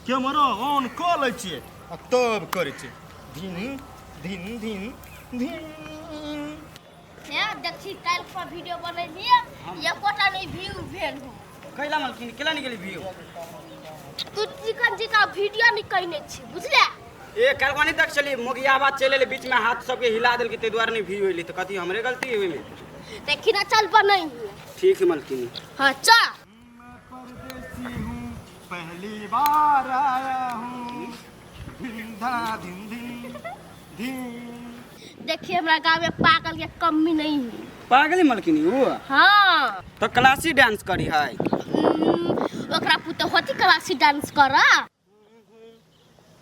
Camera on कऽ लै छियै आ तब करै छियै धिन धिन धिन धिन। हे देखी, काल्हि पर वीडियो बनेलियै, एकोटा नहि व्यू भेल हो। कैला मलकिन, केला नहीं गेली व्यू? तू चिकन जिका वीडियो नहीं कहने छी, बुझले? ए काल्हि नहीं देख चली, मोगिया बात चले ले, बीच में हाथ सबके हिला देल के, ते दुआरे नहीं व्यू एली, तो कथी हमरे गलती है ओइमे? देखी ना, चल बनैही। ठीक है मलकिन। हाँ चल। मैं परदेसी हूँ, पहली बार आया हूँ, धिन धा धिन धिन धिन। देखिए, हमरा गाँव में पागल के कमी नहीं है। पागल मलकिनी वो? हाँ। तो क्लासी डांस करी है। ओकरा पुतो होती क्लासी डांस करा।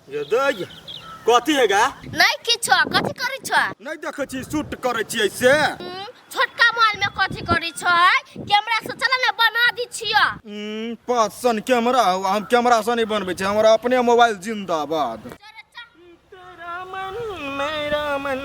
ये दै कथी हैगा? नहीं किछो, कथी करै छो? नहीं देखै छी, शूट करै छियै से। छोटका मोबाइल में कथी करै छो? कैमरा से चल ना बना दी छियो। पाँच सन कैमरा हौ, हम कैमरा से नहीं बनबै छी, हमरा अपने मोबाइल जिंदाबाद। तेरा मन मेरा मन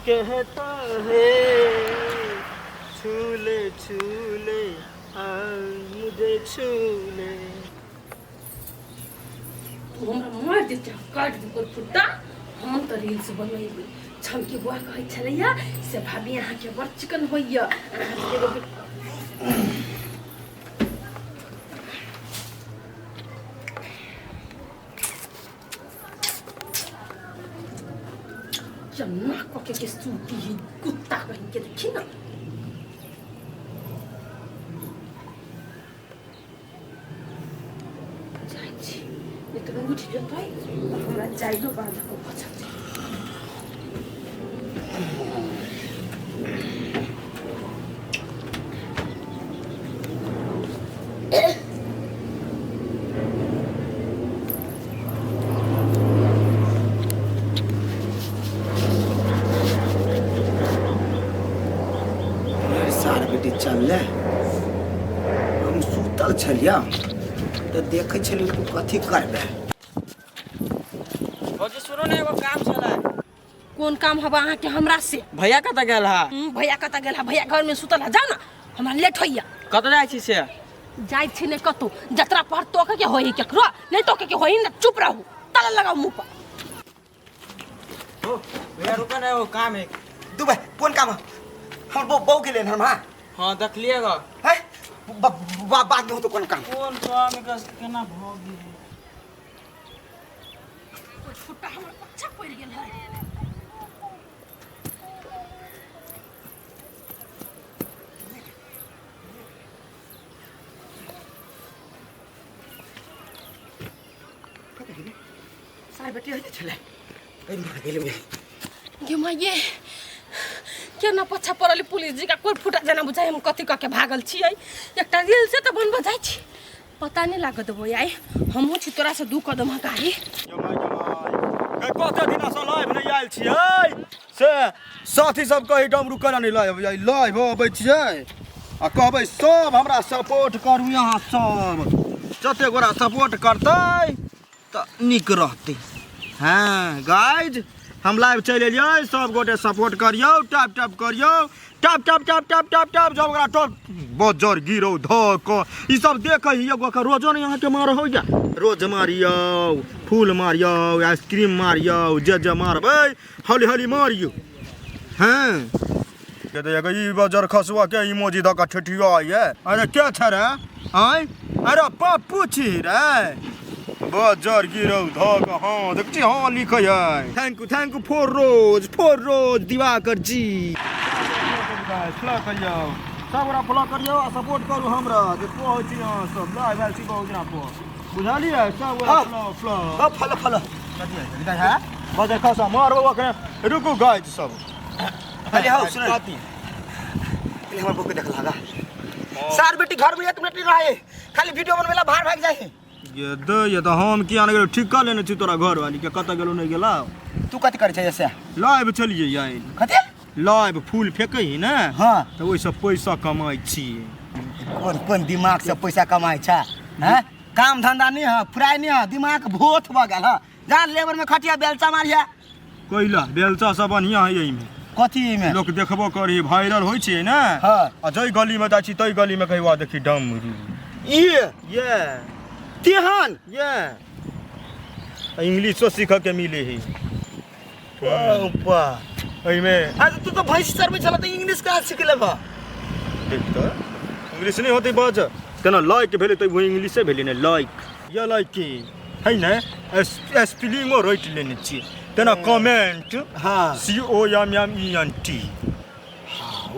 कहता है, छूले छूले आ मुझे छूले। तू हमरा मारि देते, हम काटि देबो फुट्टा। हम तऽ रील्स बनेबै। छमकी बुआ कहै छलैया से भाभी अहाँके बड़ चिकन होइया, अहाँके एगो चन्ना कऽ के सूती है कुत्ता कहीं के, देखी ना। जाइ छी, नहि तऽ उठि जेतै तऽ हमरा जाइलो बाध कऽ बचत। सार बेटी चलले, हम सुतल छलियै तऽ देखै छलियै तू कथी करबे। भौजी सुनो ने, एगो काम छलै। कोन काम हवा अहाँके हमरा से? भैया कतऽ गेल हा? भैया कतऽ गेल हा? भैया घर में सुतल हा। जाओ ना, हमरा लेट होइया। कतऽ जाइ छी से? जाइ छी नहि कतौ। जतरा पहर टोके के होई केकरो, नहीं टोके के होई ना, चुप रहू, ताला लगाओ मुंह पर। ओ भैया रुको ना, एगो काम है। दू भाई, कोन काम है? हमर बहू के लेन हम। हाँ। हाँ देखलिए ग। है बाद में हो तो कोन काम? कोन काम के केना भऽ गेल? फुट्टा हमर पच्छा पड़ि गेल है। सार बेटी होइते छलै, एहि मर गेलै। गे माये, केना पछा पड़ल पुलिस जी का कोई फुटा जेना बुझाइ, हम कथी कऽ के भागल छियै। एकटा रील से तऽ बनबऽ जाइ छी, पता नहि लागऽ देबो आइ। हमहूँ छी तोरा से दू कदम हटाही। कते दिना से लाइव नहि आयल छियै से साथी सब कही डमरू केना नहि लाइव लाइव अबै छियै आ कहबै सब हमरा सपोर्ट करू। यहाँ सब जते गोरा सपोर्ट करतै तऽ नीक रहतै। हँ गाइज, हम लाइव चलि एलियै, सब गोटे सपोर्ट करियौ, टैप टैप करियौ, tap tap tap tap tap tap. जब ओकरा टॉप बजर गिरौ धऽ कऽ ई सब देखै ही एगो के रोजो ने अहाँके मार होइया। रोज मारियौ, फूल मारियौ, आइसक्रीम मारियौ, जे जे मारबै हौली हौली मारियौ। हँ एगो ई बजर खसुआ के इमोजी दऽ कऽ ठेठिया ये। अरे के छै रे? आँय, अरे पप्पू छी रे? बजर गिरौ धऽ कऽ। हँ देख छी, हँ लिखै है, thank you thank you for rose for rose Diwakar ji. Follow करियौ सब गोरा, फॉलो करियौ आ सपोर्ट करू हमरा जे कहै छी अहाँ सब। लाइव आयल छी बहुत दिना पर, बुझलियै? सब गोरा फॉलो फॉलो। हाँ, फलो फलो। कथी है है बजर खसा मारबो ओकरे। रुकू गाइज सब। अरे हौ सुन। कथी? पहले हमर बहू के देख लागा। सार बेटी घर में एक मिनट नहीं रहे, खाली वीडियो बनवेला बाहर भाग जाए। ये दे ये तऽ हम किया नहि गेलौ? ठीक कऽ लेने छी तोरा घरवाली के, कतऽ गेलौ नहि गेलौ। तू कथी करै छै जैसे? लाइव चलिए आइ। कथी? लाइव फूल फेकै ही ने। हाँ। तऽ ओहिसँ पैसा कमाइ छियै। कोन कोन दिमाग से पैसा कमाइ छै हैं? काम धंधा नहीं है, फ्राई नहीं है, दिमाग भोथ भऽ गेल है। जा लेबर में खटिया बेलचा मारिया। कैला बेलचा सब बढ़िया है एहिमे। कथी में? लोक देखबो करी, वायरल होइ छै ने। हाँ। आ जै गली में जाइ छी तै गली में कहिवा देखी डमरू ई ये तेहन ये आ इंग्लिशो सीखऽ के मिले है। वाह। एहिमे अरे तू तो भैंस चरबै छला तऽ इंग्लिश कहाँ सीख लेबह? देख तऽ इंग्लिश नहि होतै बज केना लाइक भेलै तऽ ओ इंग्लिशे भेलै ने। लाइक या लाइक की है ने, स्पेलिंगो रटि लेने छियै तेना कमेंट। हाँ। C O M M E N T,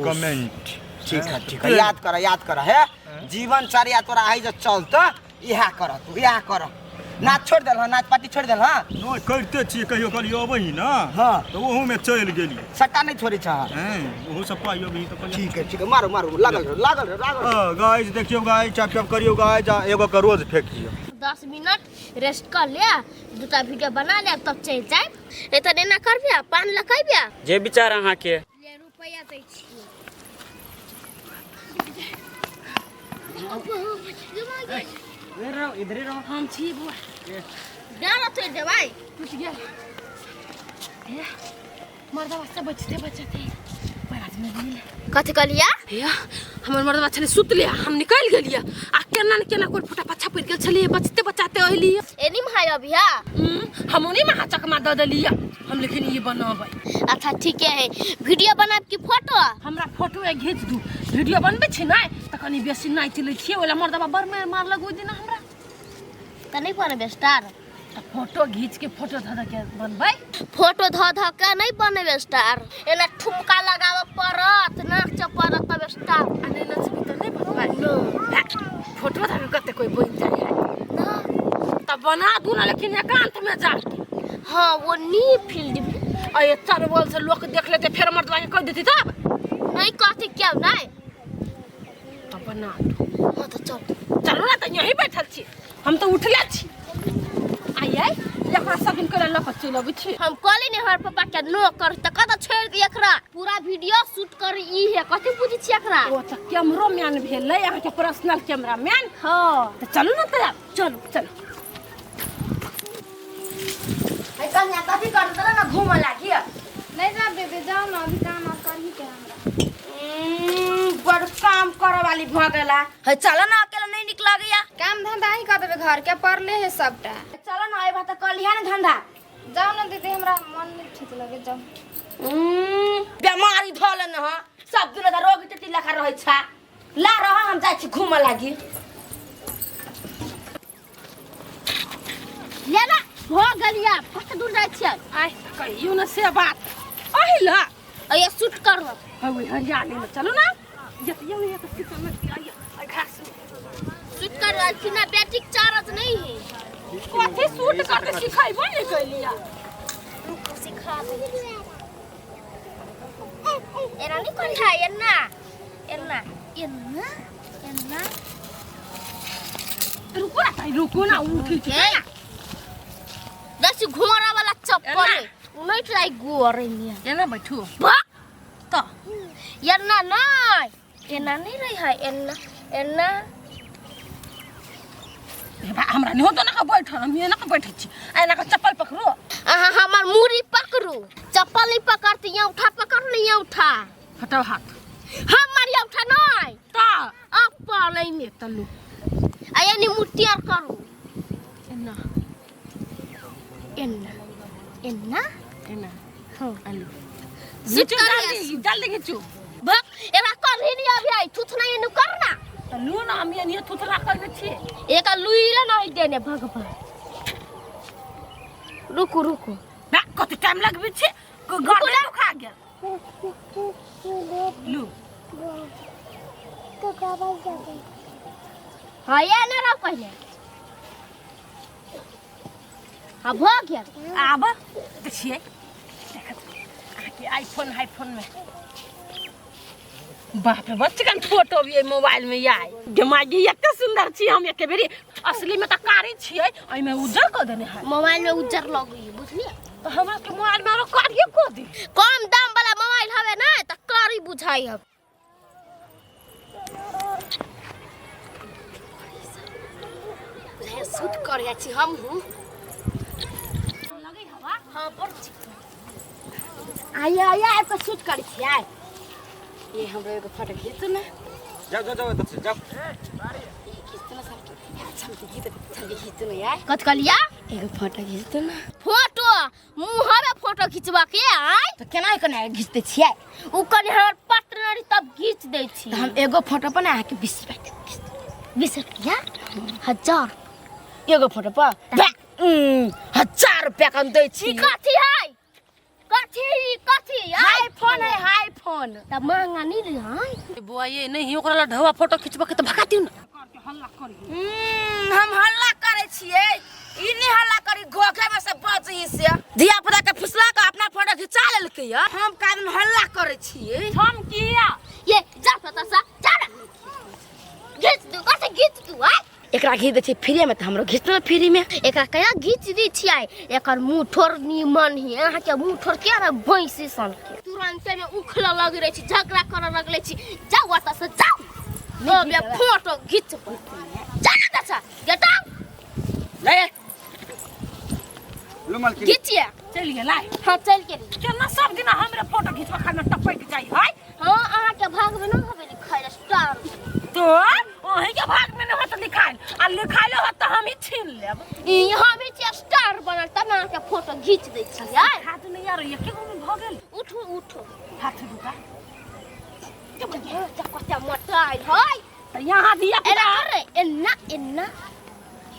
comment. ठीक है, ठीक है, याद कर, याद कर। है जीवनचर्या तोरा है जे चलत, इएह कर तू, इएह कर। नाच छोड़ देल, नाच पार्टी छोड़ देल? हाँ। नहि, करिते छियै, कहियो कहियो अबै ही ने। हाँ। तऽ ओहूमे चलि गेली। सट्टा नहीं छोड़े छ? हैं, ओहू सब पाइ अबै तऽ कहलियै। ठीक है, ठीक है, मारो मारो, लागल रहो, लागल रहो, लागल रहो। गाइस देखियौ, गाइस टैप टैप करियौ गाइस, आ एगो के रोज फेकियौ। 10 मिनट रेस्ट कर ले, दूटा वीडियो बना ले, तब चलि जायब। नहीं तऽ एना करबे, पान लकैबे। जे विचार अहाँके। ले, रुपैआ दै छियै। इधरे रहो। हम छी बुआ। डाला तोड़ि देबै। टूट गेल। हे मर्दवा से बचते बचते पर आदमी गेल। कथी कहलियै? हे, हमर मर्दवा छलै सुतले, हम निकलि गेलियै आ केना ने केना कोइ फुटा पाछा पड़ि गेल छलियै, बचते बचाते अयलियै। एनी में है अभी हा? हम ओनी में चकमा दऽ देलियै हम, लेकिन ई बनबै। अच्छा, ठीके है। वीडियो बनाब की फोटो? हमरा फोटो एक घीच दू। वीडियो बनबै छी ने तऽ कनि बेसी नाचि लै छियै, ओहि लए मर्दवा बड़ मारि मारलक ओहि दिना हमरा। तऽ नहि बनेबै स्टार? तऽ फोटो घीच के, फोटो धऽ धऽ के बनबै। फोटो धऽ धऽ के नहि बनेबै स्टार, एना ठुमका लगाबऽ पड़त, नाचऽ पड़त तब स्टार। आ नहि नचबै तऽ नहि बनबै? फोटो धऽ के कते कोइ बनि जाइ है। तऽ बना दू ने, लेकिन एकांत में जाके। हाँ, वो नी फील्ड में। अरे, चारू बगल से लोक देख लेते, फेर मर्दवा के कह देती तब। नहीं कहते क्या नहीं। तब बना दू। हाँ, तो चल। चलू ने, तऽ यहीं बैठल छी, हम तऽ उठले छी। आइ आइ एकरा सब दिन केला लऽ कऽ चलि अबै छी। हम कहली ने हमर पापा के नो कर, तऽ कतऽ छोड़ि दे एकरा, पूरा वीडियो शूट कर। ई है, कथी बुझै छी एकरा? ओ तऽ कैमरो मैन भेलै अहाँके, पर्सनल कैमरा मैन। हाँ। तऽ चलू ने तऽ, चलू चलू। कन्या, कथी कर देला ना घूमऽ लागी? नहीं जा बेबे, जाओ ना, अभी काम और करही के हमरा। बड़ काम करे वाली भऽ गेला है। चल ना, अकेला नहीं निक लगैया। काम धंधा ही कर देबे, घर के पड़ले है सबटा। चल ना, एबा तऽ कलिहा ने धंधा। जाओ ना दीदी, हमरा मन नहीं ठीक लगे, जाओ। बेमारी धऽ लेने हँ, सब दिन तऽ रोग टटी लेखा रहै छा। ला रह, हम जाइ छी घूमऽ लागी। ले ना, भऽ गेलिया, कते दूर जाइ छियै? आइ कहियो ने से बात अहिला। अये शूट कर। हवे हरियाली में चलू ना, जतियो ये तऽ सीता में आइए घास में। शूट कर रहल ना, बैटरी चार्ज नहीं है। कथी शूट करके सिखैबो नहीं कैलिया? रुको, सिखा दे। एना नहीं करी है, एना एना एना एना। रुको ना ताई, रुको ना, उठी छी। ए, दस घोड़ा वाला चप्पल एना। नहीं ट्राई गोर में। एना बैठू। भाग। तऽ एना नहीं, एना नहीं रही है, एना एना। हे बा, हमरा नहीं होतो ना के बैठल, हम एना के बैठै छी। आ एना के चप्पल पकड़ो। अहाँ हमर मूड़ी पकड़ू, चप्पल नहीं पकड़ती। यहाँ उठा, पकड़ नहीं, यहाँ उठा। हटाओ हाथ। हमर यहाँ उठा नहीं। तऽ अपन में तल्लू। आ यानी मुट्ठी आर करू। एना। एना एना। एना। हाँ। आलू शूट घीचू। कर। जल्दी जल्दी घीचू। भक, एना कर ही नहीं अभी, आई थुथना एनु कर ना। तऽ लू ना, हम एनिये थुथला कर छी। एक लुइरा नहीं देने भगवान। रुकू रुकू। ना कते टाइम लगबै छै, गर्दन दुखा गेल। लू। हाँ, ये ना रहो पहले। हाँ, भऽ गेल। आब देखिए, देखत अहाँके आईफोन आईफोन में, बाप रे, बच्चन फोटो भी मोबाइल में आय दिमागी। एते सुंदर छी हम एके बेरी, असली में तऽ कारी छियै, एहिमे उज्जर कऽ देने है। मोबाइल में उज्जर लगैए, बुझलियै? तऽ हमरा के मोबाइल में आरो कारिये कऽ दे। कम दाम वाला मोबाइल हवे ना, तऽ कारी बुझाई हब। शूट कर जाइ छी हमहूँ। लगै हवा। हाँ, बड़ चिकन। आइए आइए, आबि कऽ शूट करै छी। आइ ये हमरो एगो फोटो खींचू ने। जाओ जाओ जाओ, एतऽ से जाओ। ये खींचते ना सबके। अच्छा। कथि कहलिया? एगो फोटो घीच दू ना। फोटो मुँह फोटो खिचबा के आय। तऽ केना केना घिचते छियै? उ कनि हमर पार्टनर तब घीच दै छी। तऽ हम एगो फोटो पर ने अहाँके 20 रुपया देब, घीच देब। 20 रुपया? 1000 एगो फोटो पर 1000 रुपया के हम दै छी। ई कथी है? कथी कथी? हाई फोन है, हाई फोन। तऽ महंगा नहीं रे है। बौआ ये नहीं ओकरा ला ढौआ फोटो खिचबा के तऽ भगा दियौ ना। हम हल्ला करै छियै, ई नहीं हल्ला करी, घोघे में से बचही से। धिया पुता के फुसला के अपना फोटो खिंचा लेलकै या। हम कान हल्ला करै छियै। हम किया? ये जा पता सा जा ना। घीच दू, कसे घीच दू आय। एकरा घीच दै छियै फ्री में तऽ हमरो घीच दो फ्री में। एकरा कहिया घीच दै छियै? एकर मुँह ठोर निमन ही, अहाँके मुँह ठोर किया ने भैंसी सन के। तुरंते में उखल लग रहे छी, झगड़ा करऽ लगले छी। जाउ ओतऽ से जाउ। अबे फोटो घीच जा ना दसा, गेट आउट। ले लो मालकिन। घीचिए। चलि गेलै। हाँ चलि गेलै। केना सब दिना हमरे फोटो घिचबा खाना टपकि जाइ है? हाँ अहाँके भाग में न होबे लिखाइल स्टार। तो ओही के भाग में न होत लिखाइल, आ लिखाइल होत तऽ हम ही छीन लेब। ई हम ही छियै स्टार बनल तब अहाँके फोटो घीच दै छियै। हाथ नहि यार एके गो में भऽ गेल। उठू उठू। हाथ दुटा। कते मोटाइल है। तऽ यहाँ धिया एना पुता कर रे, एना एना।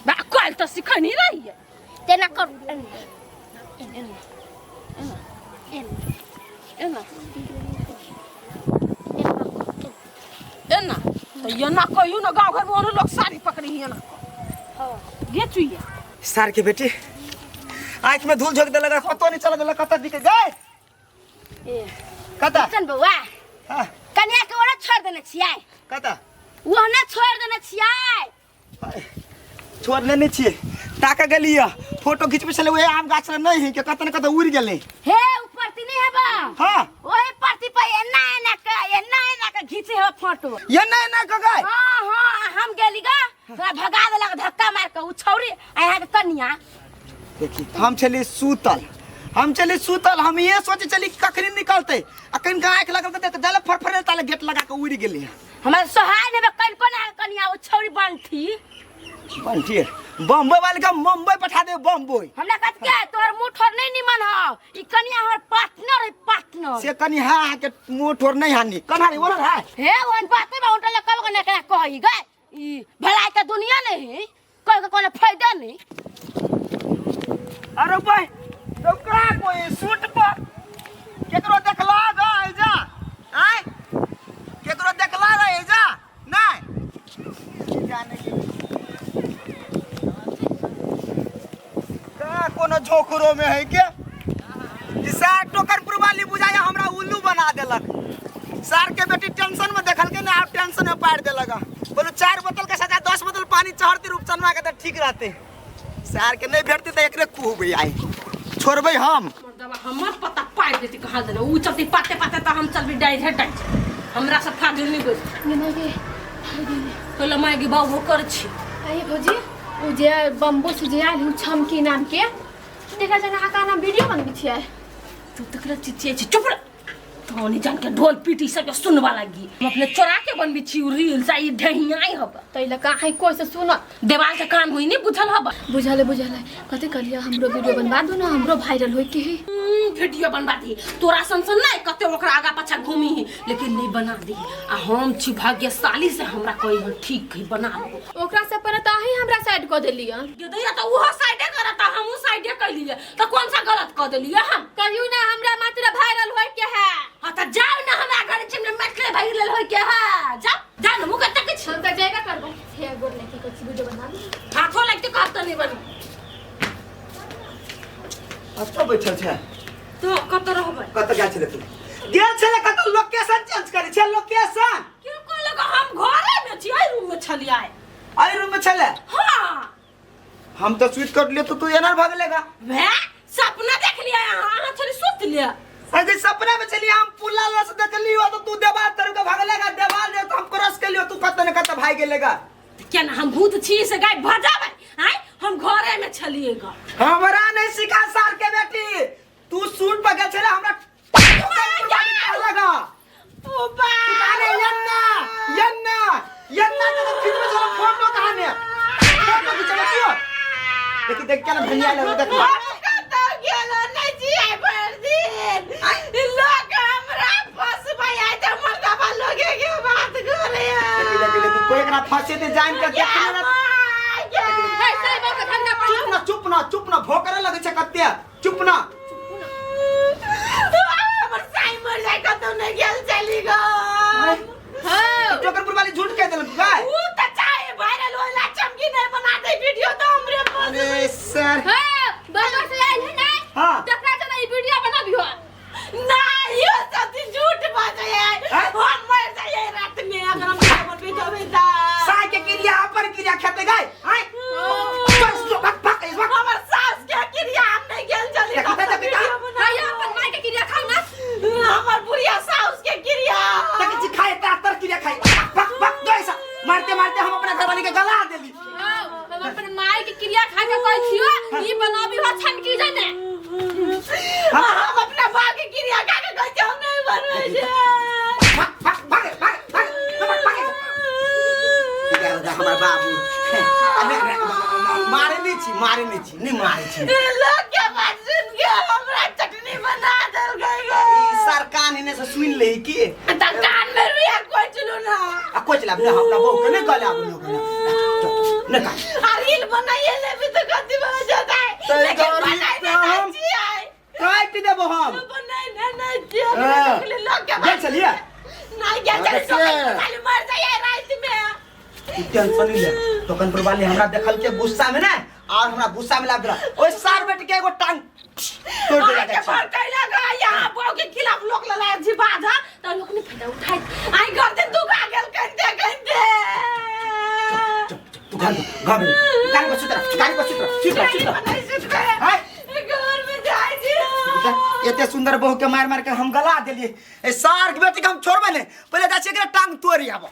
बा काल्हि तऽ सिखनी रहियै। तेना करू एना एना एना एना एना एना तऽ एना कहियौ ने, गाँव घरमे ओनो लोक साड़ी पकड़े ही एना। गे चुइया सार के बेटी आँख में धूल झोंक देलक, कतौ नहीं चल देलक, कतऽ दिखे गए कतऽ? चल बौआ। हाँ। कनिया के ओना छोड़ देने छियै। कतऽ? ओहने छोड़ देने छियै। छोड़ लेने छियै, ताके गेलियै फोटो घिचबै छलै ओहे आम गाछ लग नहीं है के कतऽ ने कतऽ उड़ि गेलै। हे उ परती नहीं हेबा। हाँ। ओही परती पर एना एना के एना एना के घिचे हो फोटो। एना एना के गए? हाँ हाँ हम गेली गा, तोरा भगा देलक धक्का मार के उ छौरी आ यहाँ के कनिया। देखी हम छली सुतल, हम छली सुतल, हम ये सोचे छली कि कखनी निकलते, आ कनिका आँखि लगल तऽ जल फरफरे ताले गेट लगा के उड़ि गेलै। हमरा सोहाय नेबे कनिको ना कनिया उ छौरी बनथी। बनथी बम्बई वाले के मुंबई पठा दे बम्बई। हमरा कहत के तोहर मुंह ठोर नहीं निमन हौ, ई कनिया हमर पार्टनर है, पार्टनर। से कनि हा के मुंह ठोर नहीं हानि कन्हारी ओनर है। हे ओहन बाते बा उनटा कब के ना कही गए, ई भलाई के दुनिया नहीं है, कोई के कोनो फायदा नहीं। अरे भाई तो का कोई सूट पर केकरो देखला गा एजा आय, केकरो देखला रे एजा नहीं जाने के का कोनो झोकरो में है के ई सार टोकन पुरवाली बुझाया हमरा उल्लू बना देलक। सार के बेटी टेंशन में देखल के ना, आप टेंशन में पार देलक। बोलो 4 बोतल के सजा 10 बोतल पानी चढ़ती रूपचनवा के त ठीक रहते। सार के नहीं भेटते त एकरे कुहबै आई छोड़बै हम। मर्दवा हमर पता पाइ देती कहाँ देना, उ चलती पाते पाते त हम चलबी डाइरेक्ट डाइरेक्ट, हमरा से फाजुल नहीं गोज। पहिले माय गे बाबू कर छी। अरे भौजी उ जे बम्बू से जे आयल उ छमकी नाम के देखा जना अहाँ का नाम वीडियो बनबै छियै। तू तकरा चिचियै छी, चुप रह। तो नहीं जान के ढोल पीटी सबके सुनवा लगी। हम अपने चोरा के बनबी छी उ रील्स आ ई ढहियाई हब। तै लऽ कऽ अहाँ कोइ से सुनत? देवाल के कान होई नहीं बुझल हब? बुझल है, बुझल है। कथी कहलियै हमरो वीडियो बनवा दू ना, हमरो वायरल होई के है। वीडियो बनवा दी तोरा सन सन नहीं कते ओकरा आगा पाछा घूमी ही, लेकिन नहीं बना दी। आ हम छी भाग्यशाली से हमरा कही हम ठीक है बना लो। ओकरा से पर त अहीं हमरा साइड कऽ देलियै। गे दैया त उहो साइडे करत, हमहूँ साइडे कैलियै त कौन सा गलत कऽ देलियै हम? कहियौ ना हमरा मात्र वायरल होई के है। हाँ त जाउ ना हमरा घर चिमने मैथिली वायरल होई के है, जाउ जाउ ना मुँह कते किछु। हम त जेबे करबै। हे गोर लेके कुछ वीडियो बना ली। हाथो लगते कहत नहीं बनी। कतऽ बैठल छै? तो कतऽ रहबै? कतऽ गेल छलै तू? गेल छलै कतऽ? लोकेशन चेंज करै छै, लोकेशन। के कहलक हम घरे में छी, एहि रूम में छलियै। एहि रूम में छलै? हाँ। हम तऽ सुति कऽ उठलियै तऽ तू एना भगलेगा। भै सपना देख लियै अहाँ, अहाँ थोड़ी सुति लियै। अरे सपना में चलिए हम पुला लस देखलियो तो तू देवाल तर के भगलेगा, देवाल दे तो हम क्रॉस केलियो तू कतऽ ने कतऽ भाग गेलेगा। क्या ना हम भूत छी से गाय भजाबै? आय हम घरे में छलियै ग। हमरा नहीं सिखा सार के बेटी, तू सूट पर गेल छले हमरा लगा। ओ बा। तू कहाने यन्ना यन्ना यन्ना के तो खींचबे छले फोटो कहाने। फोटो फोटो खिचबै छियो देखी देख के ना धनिया लगे देख हम कतौ गेलो नहीं छियै भरि दिन लोग हमरा फंसबै आइ तऽ मर्दाबा लोगे के बात करे देखी देखी देखी कोई एकरा फंसे ते जान के देख ना हे सही बात धंधा पर चुप ना चुप ना चुप ना भोकरे लगे छै कते चुप ना हमर साई मर जाय कतौ नहीं गेल चली गो हां टोकनपुर वाली झूठ कह देलक गाय ऊ तऽ चाहे वायरल होला चमकी नहीं बना दे वीडियो तो हमरे अरे सर हे बंदर से आइल है ना हाँ। देखरा जना ई वीडियो बनाबी हो ना यो सब झूठ बाजे है हैं? हम मर जाइए रात में अगर हम खबर भी देबै तऽ साय के क्रिया अपन क्रिया खेते गाय आय बस जो भक भक इस वक्त हमर सास के क्रिया हम नहीं गेल चली देखी तऽ, देखी तऽ। हां अपन माई के क्रिया खाउ ना हमर बुढ़िया सास के क्रिया तक जी खाए ता तर क्रिया खाए भक भक दो ऐसा मारते मारते हम अपना घरवाली के गला देली हां हम अपन माई के क्रिया खा के कहै छियो ई बनाबी हो छमकी जने हम अपना बाप के क्रिया खा के कहै छियै, हम नहीं बनबै छै भक भक भाग भाग भाग भाग भाग देखा हमर बाबू अरे, अरे, मारे नहीं छी मारे नहीं छी नहीं मारे छी लोग के बात सुन के हमरा चटनी बना देलकै गे ई सर कान इने से सुन ले की तऽ कान में रुइया कोचलू ना आ कोच लाब ने अपना बहू के नहीं गले आबू लोग ने का आ रील बनाइए लेबी तऽ कथी भऽ जेतै तऽ लेकिन गरीब बनाइ तऽ नहि हम- छियै काटि देबो हम बनाइ नहि छियै हाँ। लोग के गेल बात छलियै नहीं गेल चली से। खाली मर जाइए रात में तू टेंशन नहीं ले टोकनपुर वाली हमरा देखल के गुस्सा में ना और हमरा गुस्सा में लाग गेल ओइ सार बेटी के एगो टांग तोड़ देला के पर कैला गा यहाँ बहू के खिलाफ लोग लड़ाई छी बाजा तऽ लोग ने फायदा उठाई आई गर्दन दुखा गेल कनते कनते तू घर घर गाड़ी पर सुत रह गाड़ी पर सुत रह सुत रह सुत रह हाय घर में जाइ छी एते सुंदर बहू के मार मार के हम गला देलिए ए सार के बेटी के हम छोड़बे नहीं पहले जा छी एकरा टांग तोड़ी आबो।